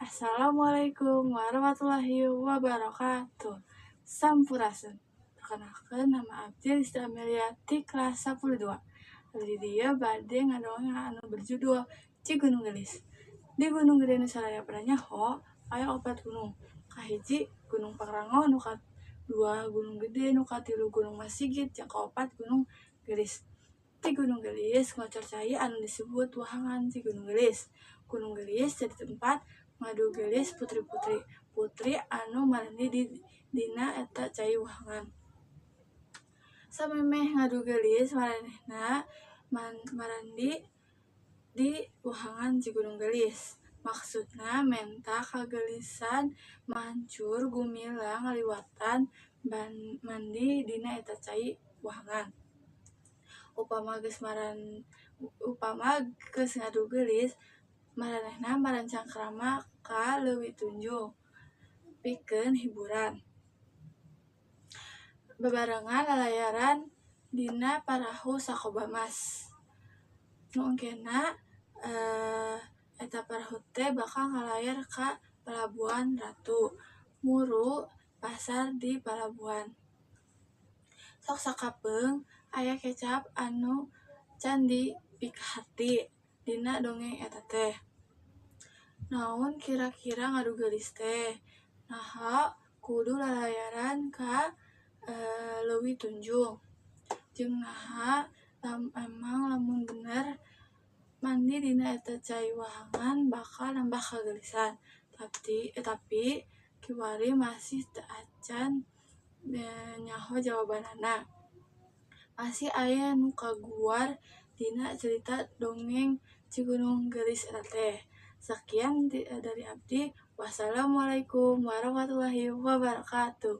Assalamualaikum warahmatullahi wabarakatuh. Sampurasun. Perkenalkan, nama abdi Lista Amelia ti kelas 12. Di dieu bade ngadongeng anu berjudul Cigunung Geulis. Di Gunung Gede nu saraya pada nyaho aya opat gunung. Kahiji, Gunung Pangrango, nu kadua Gunung Gede, nu katilu Gunung Masigit, jeung kaopat Gunung Geulis. Ti Gunung Geulis ngocor cai anu disebut Wahangan Cigunung Geulis. Gunung Geulis jadi tempat ngadu geulis putri-putri. Putri anu marandi di dina eta cai wahangan. Samemeh ngadu geulis, maranehna marandi di Wahangan Cigunung Geulis. Maksudna menta kageulisan mancur gumilang ngaliwatan mandi dina eta cai wahangan. Upama geus ngadu geulis, maranehna maracangkrama ka Leuwi Tunjung pikeun hiburan. Babarengan lalayaran dina parahu Sakoba Mas. Nu engkena eta parahu teh bakal ngalayar ka Palabuhan Ratu, muru pasar di palabuhan. Sok sakapeung aya kecap anu can dipikaharti dina dongeng eta teh. Naon kira-kira ngadu geulis teh? Naha kudu lalayaran ka Leuwi Tunjung? Jeung naha emang lamun bener mandi dina eta cai wahangan bakal nambah kageulisan? Tapi kiwari masih teu acan nyaho jawabanana. Masih aya nu kaguar dina cerita dongeng Cigunung Geulis eta teh. Sakian dari abdi. Wassalamualaikum warahmatullahi wabarakatuh.